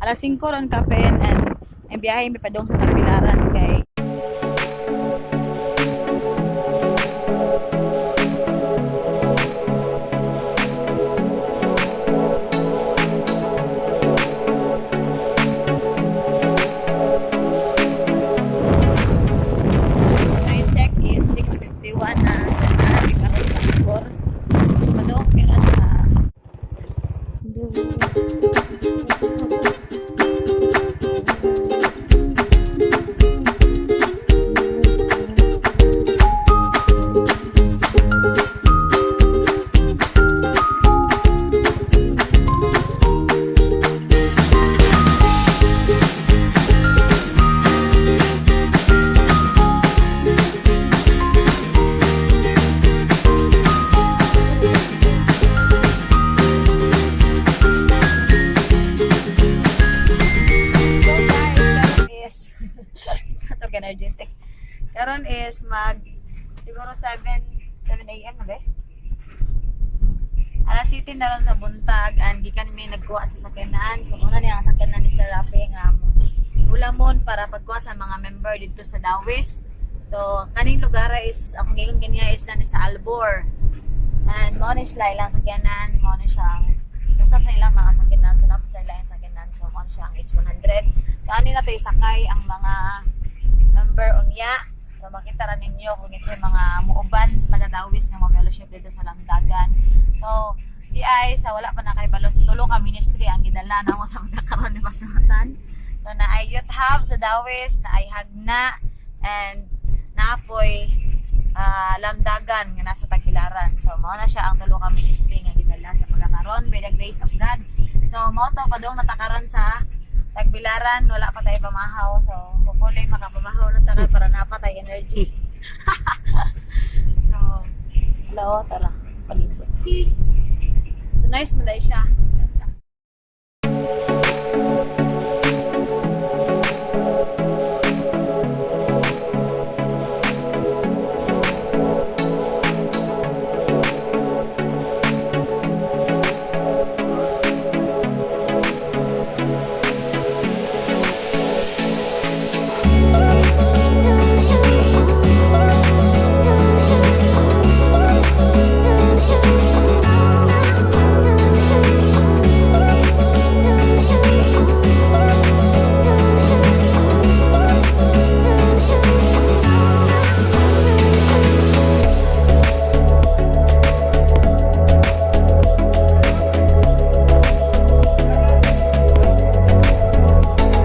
Alas 5 ron kapen and ang biyahe mi padong sa Tagbilaran kay time check is 6:51 na. Nabi karon sa Angkor. Padong meron sa So guys, karon is katong energetic. Karon is mag siguro 7 a.m. na ba? Alas 7 na ron sa buntag and gikan mi nagkuha sa sakyanan. So muna niya ang sakyanan ni Sir Rafi nga ulamon para pagkuha sa mga member dito sa Dawis. So kaning lugar is akong giingon kaniya is na ni sa Albor. And mao ni sila ilang sakyanan, mao ni siya ang usa sa ilang mga sakyanan, sa napod sa ilang sakyanan. So mao ni siya ang H100. So ani na to isakay ang mga member unya. So makita ra ninyo kung ito yung mga muuban sa taga Dawis nga mga fellowship dito sa Lamdagan. So di ay sa wala pa na kay balo sa tulo ka ministry ang gidala namo sa mga karon ni Pasmatan. So naay youth hub sa Dawis, naay Hagna and naapoy Lamdagan nga nasa Tagbilaran. So mao na siya ang tulo ka ministry nga gidala sa mga karon by the grace of God. So mao to padung natakaron sa Tagbilaran, wala pa tayo pamahaw. So hopefully makapamahaw na tayo para napa tayo energy. So hello, tara palibot. So nice mo dahil siya.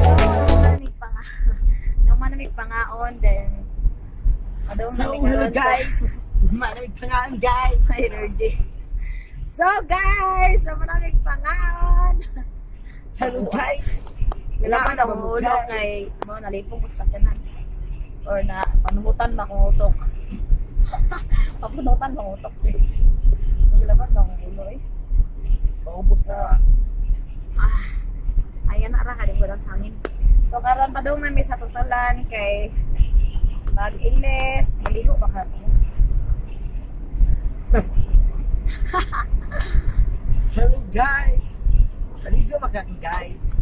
So, manamig pa nga. Nung manamig pa nga on, then, adong So, namig hello karon sa- guys! Manamig pa nga guys! sa energy. So, guys, so manamig pa nga on. Hello guys! Wala pa na ba mo, ulo guys? kay mo nalipong ko sa kanan. Or na panuhutan ba kung utok. Panuhutan ba kung utok eh. Wala pa na akong ulo eh. Paubos na. Ayan na ra kadi walang sangin. So karon pa daw may sa totalan kay mag-ilis, maligo ba ka? Hello guys! Maligo ba ka guys?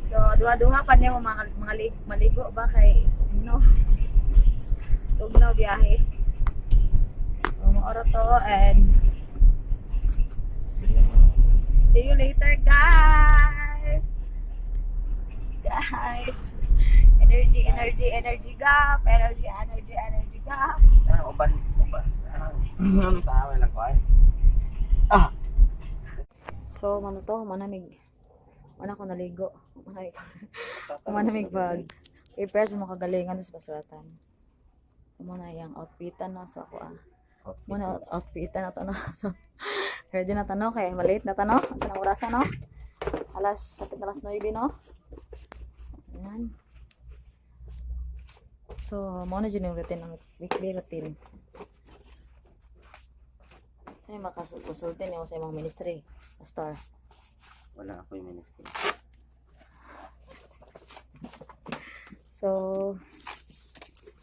So duha-duha pa niya mga maligo ba kay no. Tugnaw biyahe. So maoro to and see you later guys. Guys, energy, energy, energy gap, energy, energy, energy gap. Ano, uban, uban. Ano, tawa lang ko ay. Ah! So, mano to, manamig. Wala ko naligo. Manamig. Manamig pag prepare sa mga kagalingan sa pasuratan. Muna yung outfitan na so ako ah. Muna outfitan na to na. So, ready na tano kay malate na tano. Sa nang orasan no? Alas sapit na alas 9 no? Ayan. So, mo na dyan yung routine ang weekly routine. Ay, makasultin yung sa imong ministry, pastor. Wala ako yung ministry. So,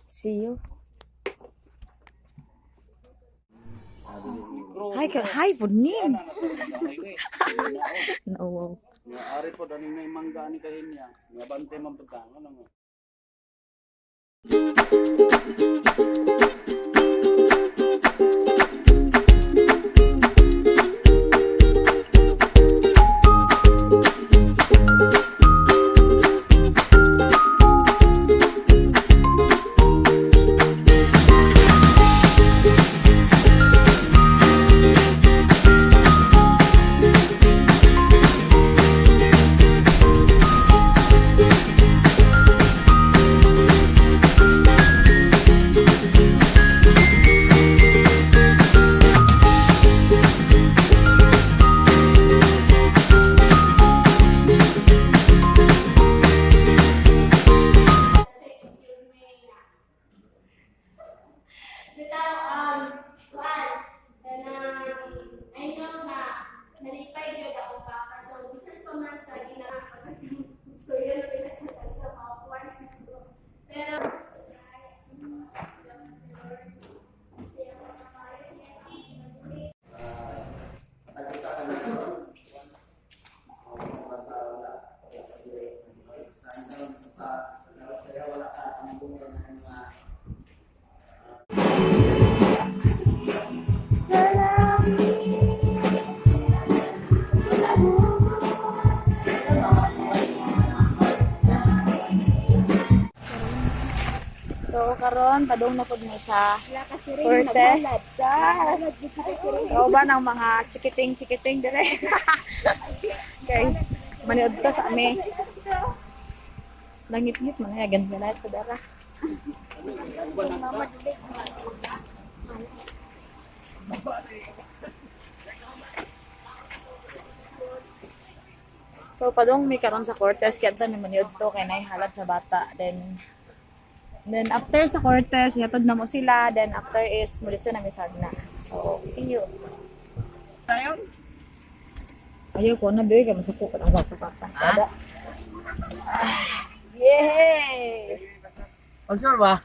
see you. Hi, hi, Punin. No, wow. Nga ari pa po dani may mangga ni kahinya. Nga bante man pud ta ano nga. Bitaw, kuan, kanang, I know na, nalipay yun akong papa. So, bisan pa man sa ginawa, so yun ang pinagsasan sa mga kuan siguro. Pero, Sa lawas kaya wala ka ang bunga ng mga. So karon padung na pud mi sa Corte. Kauban ang mga chikiting-chikiting dire. Okay. Maniod ta sa ami. Langit-ngit man ay ganun na sa dara. So padung mi karon sa Cortes kaya ta mi maniod to kay nay halad sa bata. Then after sa Cortes, yatod na mo sila. Then after is mulit sa nami sagna. So, see you. Ayaw ko na, babe. Kaya masuko ka ng papa. Papa. Kada. Yay! Observe ba?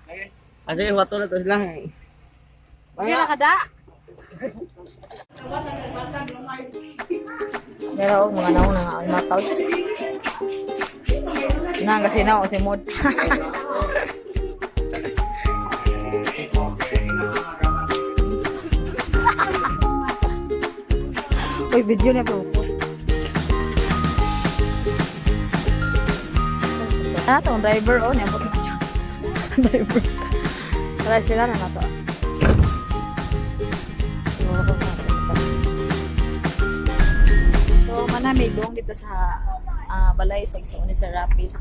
Ah, sige, wato na to sila. Hindi na kada. Pero mga naong na nga mga couch. Na kasi na si mod. Uy, video na po. Ah, tong driver oh, niabot na siya. Driver. Tara sila na nato. So, manami dong dito sa balay sa igsoon ni Sir Rafi sa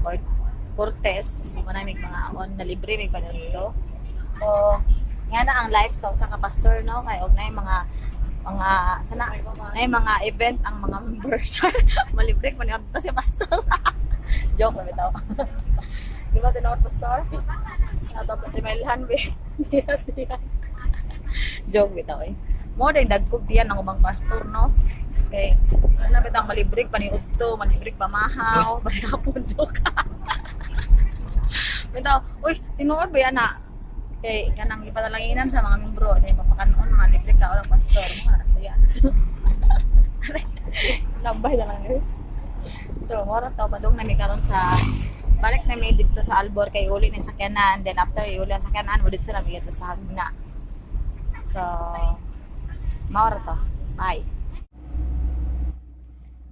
Cortes. Manami mga on na libre may pa dito. So, nga na ang life sa usa ka pastor no kay og nay mga sana nay mga event ang mga members. Malibre man adto si pastor. Joke lang bitaw. Di ba tinuod, pastor? Ato pa timailhan be. Joke bitaw eh. Mo ding dagkog diyan ang ubang pastor no. Kay ano bitang malibrig paniud to, malibrig pamahaw, panihapon joke. Bitaw, uy, tinuod ba yan na? Kay kanang ipanalanginan sa mga membro, ni papakanon malibre ka ang pastor, mo na siya. Lambay na lang yun. So, moro to, padung nami karon sa balik na mi dito sa Albor kay uli ni sakyanan, then after iuli ang sakyanan, mo dito na mi dito sa Hagna. So, maura to. Bye.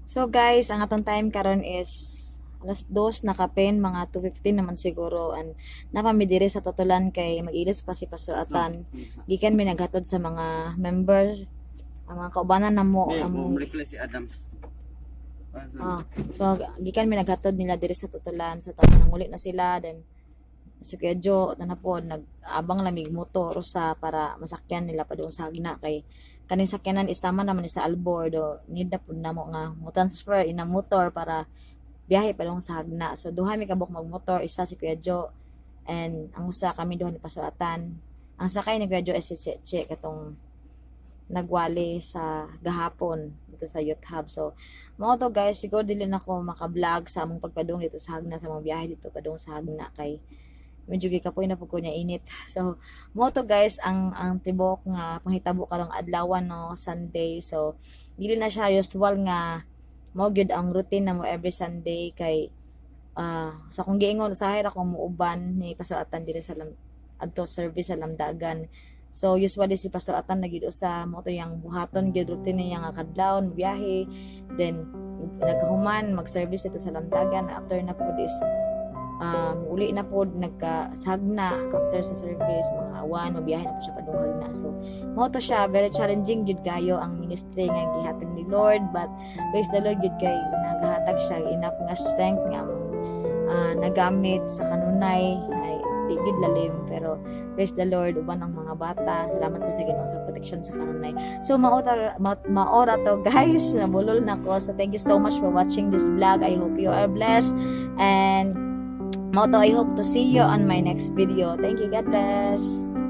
So guys, ang atong time karon is alas 2 na kapin, mga 2:15 naman siguro, and napami diri sa Tutulan kay mag-ilis pa si Pastor Atan. Gikan mi naghatod sa mga member, ang mga kaubanan namo, Hindi, ang bumalik si Adams. Ah, so gikan mi naghatod nila diri sa Tutulan sa taon nanguli na sila, then si Kuya Joe na po nag-abang lamig motor usa para masakyan nila pa doon sa Hagna kay kaning sakyanan is tama naman ni sa Albor do need na pud namo nga mo transfer ina motor para biyahe pa doon sa Hagna. So duha mi kabuk magmotor, isa si Kuya Joe and ang usa kami duha ni Pasuatan. Ang sakay ni Kuya Joe is si Cheche katong nagwali sa gahapon dito sa Youth Hub. So mao to guys, siguro dili na ko maka-vlog sa among pagpadung dito sa Hagna, sa mga biyahe dito padung sa Hagna kay medyo gikapoy na pud ko niya init. So mao to guys ang tibok nga panghitabo karong adlaw no, Sunday. So dili na siya usual nga Mao gyud ang routine namo every Sunday kay sa akong giingon, usahay ra ko muuban ni Pastor Atan diri sa lam, adto service sa Lamdagan. So usually si Pastor Atan na gyud usa mo to yang buhaton gyud, routine niya nga kadlawon biyahe, then nagkahuman mag-service dito sa Lamdagan. After na pod is uli na pod, nagkasagna after sa service, mga 1, mabiyahe na po siya padung na. So mao to siya, very challenging jud kayo ang ministry nga gihatag ni Lord, but praise the Lord jud kay nagahatag siya enough nga strength nga among nagamit sa kanunay. Ay di gid lalim, pero praise the Lord, uban ang mga bata. Salamat po sa Ginoo sa protection sa kanunay. So maora to, guys, nabulol na ko. So thank you so much for watching this vlog. I hope you are blessed and mao to, I hope to see you on my next video. Thank you. God bless.